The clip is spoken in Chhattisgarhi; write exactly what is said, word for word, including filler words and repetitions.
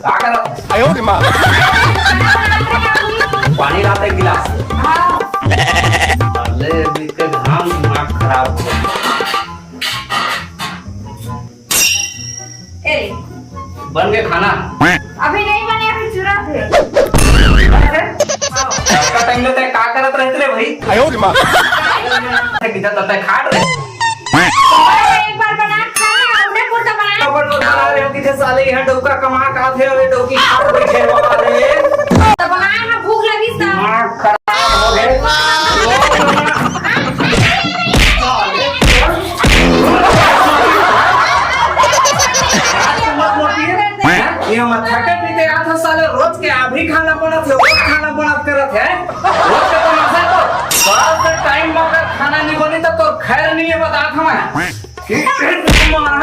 का करत? पानी लाते गिलास। अरे, अभी के घाम दिमाग खराब हो गया। ए, बन गए खाना? अभी नहीं बने, अभी चूरा थे। का टाइम लेते हैं, का करत रहते रे भाई? किधर तक खाट रहे? एक बार बना के खा ले, हमने पूरा बनाया। तो बड़ बना रहे हो, किधर साले यहाँ डौका कमा का थे, अबे डौकी खा के बैठे हो साले। तो बनाया ना, भूख लगी सा। दिमाग खराब हो गए। ये मत थकत नहीं थे, आज साले रोज के अभी खाना पड़त है, रोज खाना पड़त करत है। रोज के तमाशा तो, साल से टाइम पर खाना नहीं बनी तो, तो खैर नहीं है, बता था मैं। ठीक है, तुम्हारा